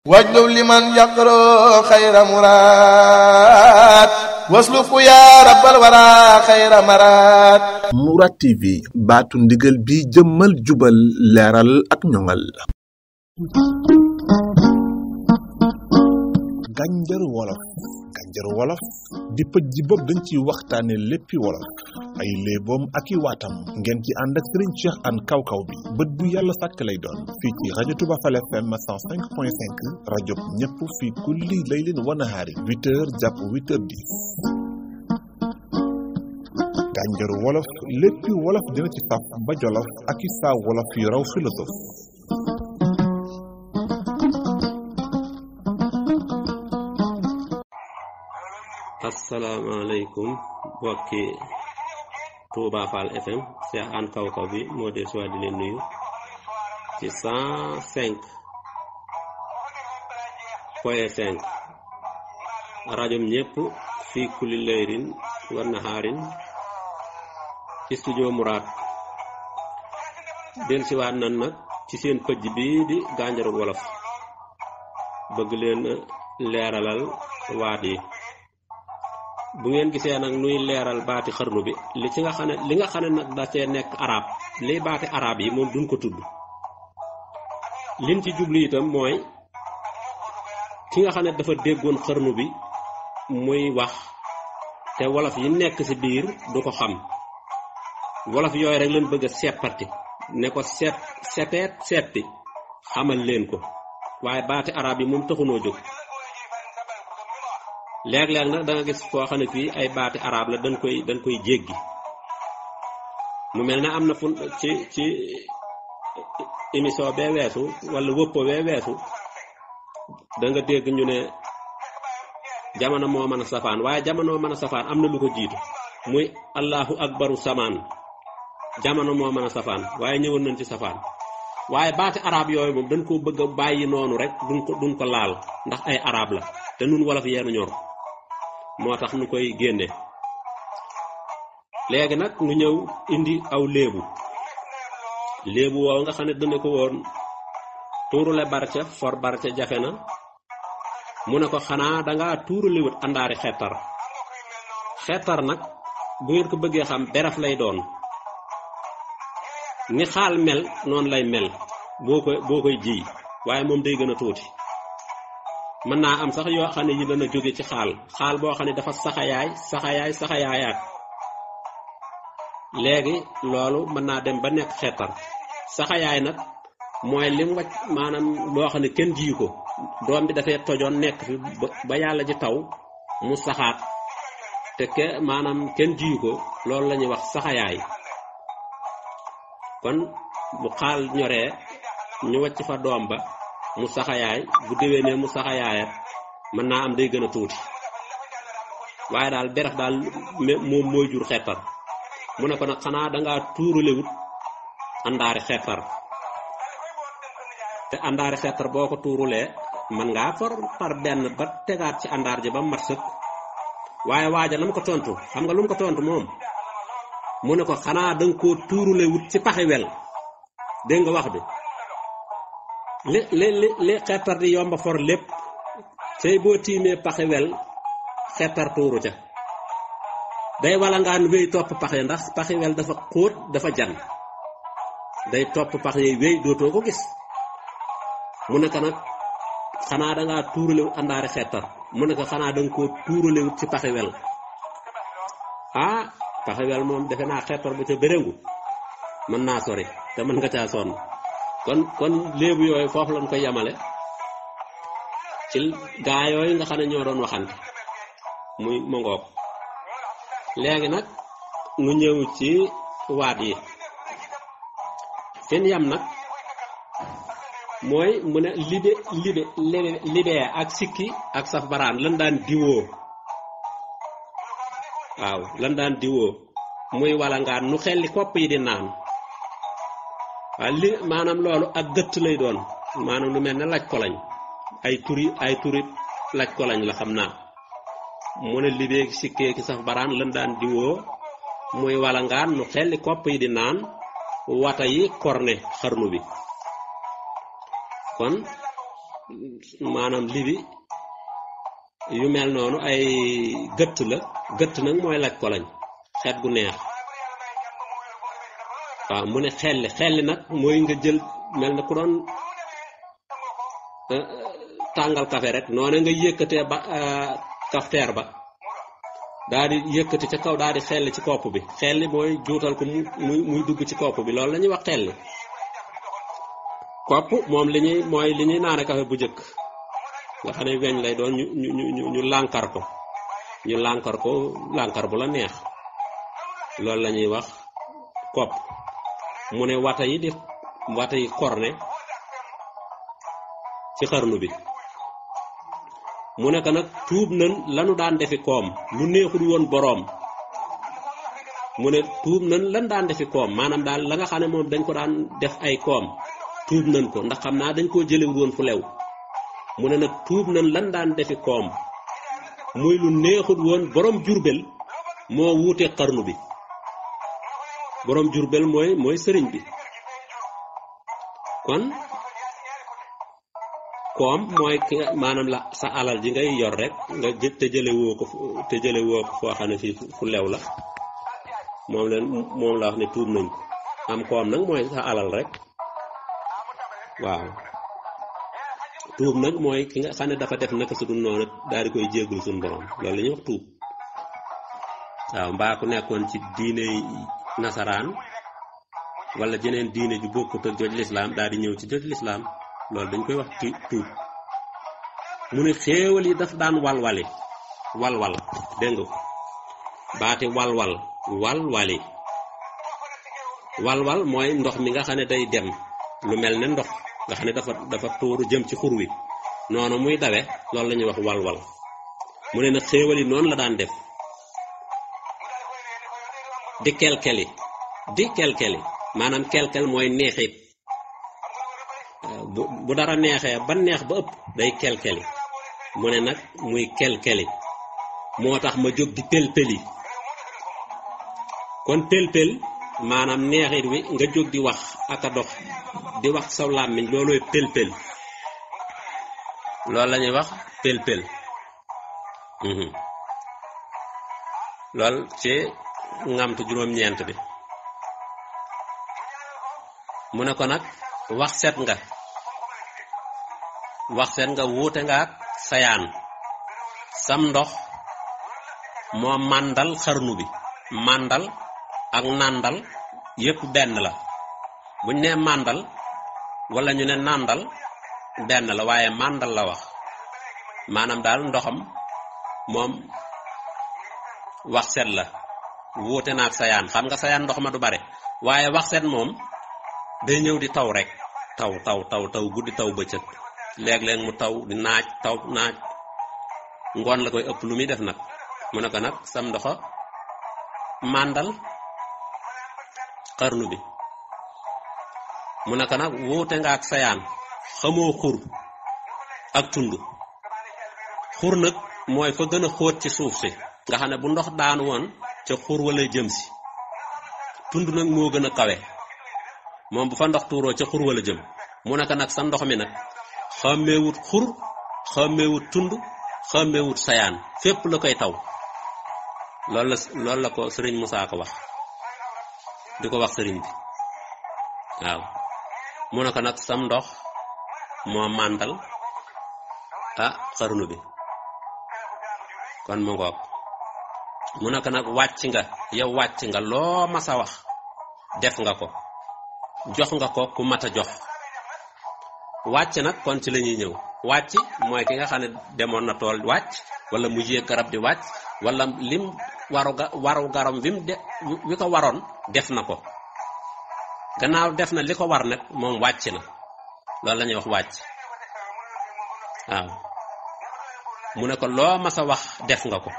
واجلب لمن يقرأ خير مراد wasluku yaa rabbal wara xayra maraad. Mourad TV baatu ndigal bi jëmmal jubal leeral ak ñoŋal. Gànjaru wolof. Gànjaru wolof di pëj ji bopp dañ ciy waxtaane léppi wolof ay léeboom ak i waatam ngeen ci ànd ak Serigne Cheikh Anne Kaw-Kaw bi bët bu yàlla sàkk lay doon fii ci rajo Touba Fall FM 105.5 rajo ñëpp fii kulli laylin wa nahaari 8h jàpp 8h10. Gànjaru wolof léppi wolof dina ci taf ba jolof ak i saa wolof yu raw philosophe. asalaamaaleykum mbokki Touba Fall FM Cheikh Anne Kaw-Kaw bi moo del suwaa di leen nuyu ci 105.5 rajom ñépp fii kulli layrin wa naharin ci studio Mourad del siwaat nan nag ci seen pëj bi di Gànjaru wolof bëgg leen leeralal waat yi. bu ngeen gisee nag nuy leeral baati xarnu bi li nga xam ne nag da cee nekk arab li baati arab yi moom duñ ko tudd liñ ci jublu itam mooy ki nga xam ne dafa déggoon xarnu bi muy wax te wolof yi nekk ci biir du ko xam wolof yooyu rek lañ bëgg a sepparti ne ko seppi xamal leen ko waaye baati arab yi moom taxunoo jóg. léeg-léeg nag da nga gis foo xam ne fii ay baati arab la dañ koy jéggi mu mel ne am na fu ci émission bee weesu wala wëppo bee weesu da nga dégg ñu ne jamono moo mën a safaan waaye jamono mën a safaan am na lu ko jiitu muy allahu akbaru samaan jamono moo mën a safaan waaye ñëwoon nañ ci safaan waaye baati arab yooyu moom dañ koo bëgg a bàyyi noonu rek duñ ko laal ndax ay arab la te nun wolof yeenu ñor moo tax nu koy génne léegi nag nu ñëw indi aw léebu woow nga xam ne dana ko woon tuurule barca for barca jafe na mu ne ko xanaa dangaa tuurulewut àndaari xettar nag bu ngeen ko bëggee xam beraf lay doon ni xaal mel noonu lay mel boo koy ji waaye moom day gën a tuuti mën naa am sax yoo xam ne yi dana jóge ci xaal boo xam ne dafa saxayaayaat léegi loolu mën naa dem ba nekk xettar saxayaay nag mooy lim wacc maanaam loo xam ne kenn jiyu ko doom bi dafay tojoon nekk fi ba yàlla ji taw mu saxaat te maanaam kenn jiyu ko loolu la ñuy wax saxayaay kon bu xaal ñoree ñu wacc fa doom ba mu saxayaay bu déwénee mu saxayaayat mën naa am day gën a tuuti waaye daal berax daal moom mooy jur xettar mu ne ko nag xanaa dangaa tuurulewut àndaari xettar te àndaari xettar boo ko tuurulee mën ngaa for par benn ba tegaat ci àndaar ji ba mat sëkk waaye waaja la mu ko tontu xam nga lu mu ko tontu moom mu ne ko xanaa danga koo tuurulewut ci paxi wel dégg nga wax bi li xettar di yomba for lépp cey boo tiimee paxi wel xettar tuuru ca day wala ngaan wéy topp pax yi ndax paxi wel dafa xóot dafa jan day topp pax yi wéy dootoo ko gis mu ne ko nag xanaa dangaa tuuralewut àndaari xettar mu ne ko xanaa danga koo tuuralewut ci paxi wel paxi wel moom defe naa xettar bu ca béréngu mën naa sori te mën nga caa sonn kon léebu yooyu foofu lañ koy yamale ci gaa yooyu nga xam ne ñoo doon waxante muy mongoog léegi nag nu ñëw ci waat yi seen yam nag mooy mu ne libe ak sikki ak saf baraan lan daan diwoo muy wala ngaan nu xelli kopp yi di naan waaye li maanaam loolu ak gëtt lay doon maanaam lu mel ne laj kolañ ay turi laj kolañ la xam naa mu ne libeeg sikkee ki saf baraan lan daan diwoo muy wala ngaan nu xelli kopp yi di naan wata yi korne xarnu bi kon maanaam libi yu mel noonu ay gëtt la gëtt nag mooy laj ko lañ xeet gu neex waaw mu ne xelli nag mooy nga jël mel na ku doon tàngal café rek noonu nga yëkkatee ba cafetière ba daa di yëkkati ca kaw daa di xelli ci kopp bi xelli mooy juutal ko muy dugg ci kopp bi loolu la ñuy wax xelli kopp moom li ñuy naane café bu njëkk nga xam ne weñ lay doon ñu lànkar ko lànkar bu la neex loolu la ñuy wax kopp mu ne wata yi korne ci xarnu bi mu ne ko nag tuub nan lanu daan defi koom lu neexul woon boroom mu ne tuub nan lan daan defi koom maanaam daal la nga xam ne moom dañ ko daan def ay koom tuub nan ko ndax xam naa dañ koo jëlewul woon fu lew mu ne nag tuub nan lan daan defi koom muy lu neexul woon boroom Jurbel moo wuute xarnu bi boroom Jurbel mooy sëriñ bi kon koom mooy maanaam la sa alal ji ngay yor rek nga te jële woo ko foo xam ne fii fu lew la moom la wax ne tuub nañ ko am koom nag mooy sa alal rek waaw tuub nag mooy ki nga xam ne dafa def naka su dul noonu daal di koy jéggul suñu borom loolu la ñuy wax tuub waaw mbaa ku nekkoon ci diine nasaraan wala jeneen diine ju bokkut ak joj lislaam daal di ñëw ci joj lislaam loolu dañ koy wax tuub mu ne xéewal yi daf daan walwali dégg nga ko baati walwal mooy ndox mi nga xam ne day dem lu mel ne ndox nga xam ne dafa tuuru jëm ci xur wi noonu muy dawe loolu la ñuy wax walwal mu ne nag xéewal yi noonu la daan def di kelkeli maanaam kelkel mooy neexit bu dara neexee ba neex ba ëpp day kelkeli mu ne nag muy kelkeli moo tax ma jóg di pelpeli kon pelpel maanaam neexit wi nga jóg di wax ak a dox di wax saw làmmiñ loolooy pelpel loolu la ñuy wax pelpel loolu ci ngamtu juróom-ñeent bi mu ne ko nag wax set nga wuute nga ak sayaan sam ndox moo màndal xarnu bi màndal ak nàndal yépp benn la buñ nee màndal wala ñu ne nàndal benn la waaye màndal la wax maanaam daal ndoxam moom wax set la wuute na ak sayaan xam nga sayaan ndox ma du bare waaye wax set moom day ñëw di taw rek taw guddi taw bëccëg léeg-léeg mu taw di naaj ngoon la koy ëpp lu muy def nag mu ne ko nag sam ndoxa màndal xarnu bi mu ne ko nag wuute nga ak sayaan xamoo xur ak tund xur nag mooy fa gën a xóot ci suuf si nga xam ne bu ndox daan woon ca xur wala jëm si tund nag moo gën a kawe moom bu fa ndox tuuroo ca xur wala jëm mu ne ko nag sa ndox mi nag xàmmeewut xur xàmmeewut tund xàmmeewut sayaan fépp la koy taw loolu la ko sëriñ Musaa ko wax di ko wax sëriñ bi waaw mu ne ko nag sam ndox moo màndal xarnu bi kon mu ngoog mu ne ko nag wàcc nga loo masa wax def nga ko jox nga ko ku mat a jox wàcc nag kon ci la ñuy ñëw wàcc mooy ki nga xam ne demoon na tool wàcc wala mu yéeg garab di wàcc wala lim waru garam wi ko waroon def na ko gannaaw def na li ko war nag moom wàcc na loolu la ñuy wax wàcc waaw mu ne ko loo mas a wax def nga ko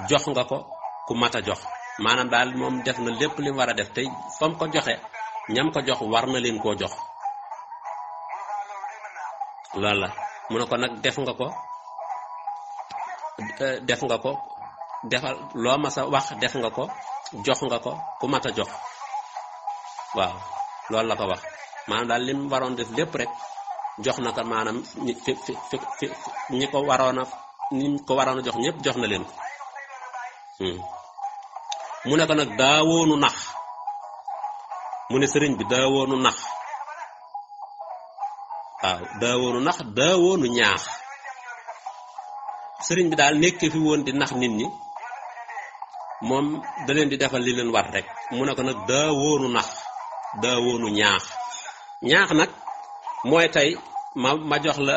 jox nga ko ku mat a jox maanaam daal moom def na lépp li mu war a def tey fam ko joxe ñam ko jox war na leen koo jox loolu la mu ne ko nag def nga ko defal loo mas a wax def nga ko jox nga ko ku mat a jox waaw loolu la ko wax maanaam daal lim waroon def lépp rek jox na ko maanaam ñi ko waroon a jox ñëpp jox na leen ko mu ne ko nag daawoonu nax mu ne sëriñ bi daawoonu nax waaw daawoonu nax daawoonu ñaax sëriñ bi daal nekk fi woon di nax nit ñi moom da leen di defal li leen war rek mu ne ko nag daawoonu nax daawoonu ñaax nag mooy tey ma jox la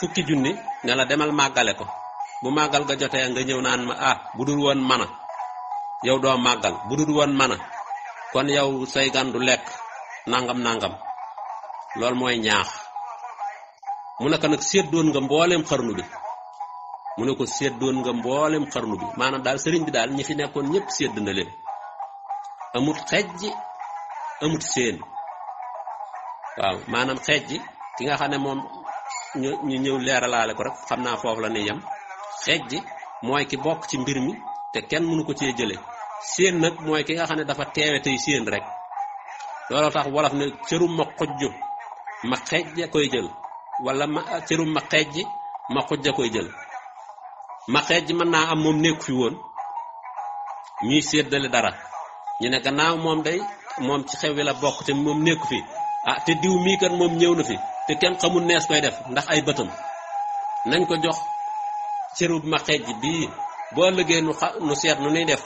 1000 junni ne la demal màggale ko bu màggal ga jotee nga ñëw naan ma bu dul woon mana yow doo màggal bu dul woon mana kon yow say gan du lekk nangam loolu mooy ñaax mu ne ko nag séddoon nga mbooleem xarnu bi mu ne ko séddoon nga mbooleem xarnu bi maanaam daal sëriñ bi daal ñi fi nekkoon ñëpp sédd na leen amut xejji amut seen waaw maanaam xejji ki nga xam ne moom ñu ñëw leeralaale ko rek xam naa foofu la ni yem xejji mooy ki bokk ci mbir mi te kenn mënu ko cee jële seen nag mooy ki nga xam ne dafa teewe tey seen rek looloo tax wolof ne cërum ma xujju ma xejja koy jël wala cërum ma xejji ma xujja koy jël ma xejji mën naa am moom nekku fi woon ñuy séddale dara ñu ne gannaaw moom ci xew wi la bokk te moom nekku fi te diw mii kat moom ñëw na fi te kenn xamul nees koy def ndax ay bëtam nañ ko jox cërub ma xejji bii boo ëllëgee nu seet nu nuy def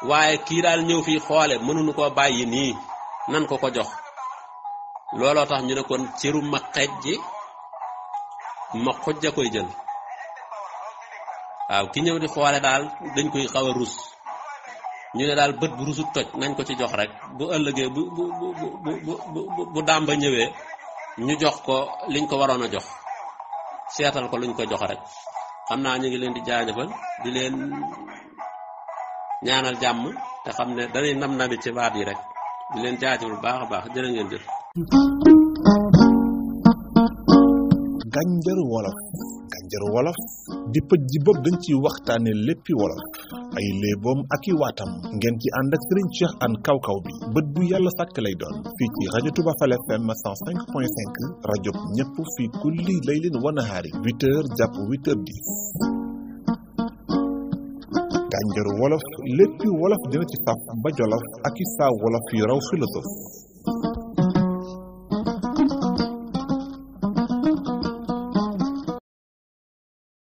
waaye kii daal ñëw fii xoole mënuñu koo bàyyi nii nan ko jox looloo tax ñu ne kon cërub ma xejji ma xujja koy jël waaw ki ñëw di xoole daal dañ koy xaw a rus ñu ne daal bët bu rusut toj nañ ko ci jox rek bu ëllëgee bu dàmba ñëwee ñu jox ko liñ ko waroon a jox seetal ko luñ ko jox rek xam naa ñu ngi leen di jaajëfal di leen ñaanal jàmm te xam ne dañuy nam ci baat yi rek di leen jaajëfal bu baax a baax jërë ngeen jëf. Gànjaru wolof di pëj ji bopp dañ ciy waxtaane léppi wolof ay léeboom ak i waatam ngeen ci ànd ak Serigne Cheikh Anne Kaw-Kaw bi bët bu yàlla sàkk lay doon fii ci rajo Touba Fall FM 105.5 rajo ñëpp fii kulli laylin wa nahaari 8h jàpp 8h10. Gànjaru wolof léppi wolof dina ci saf ba jolof ak i saa wolof yu raw philosophe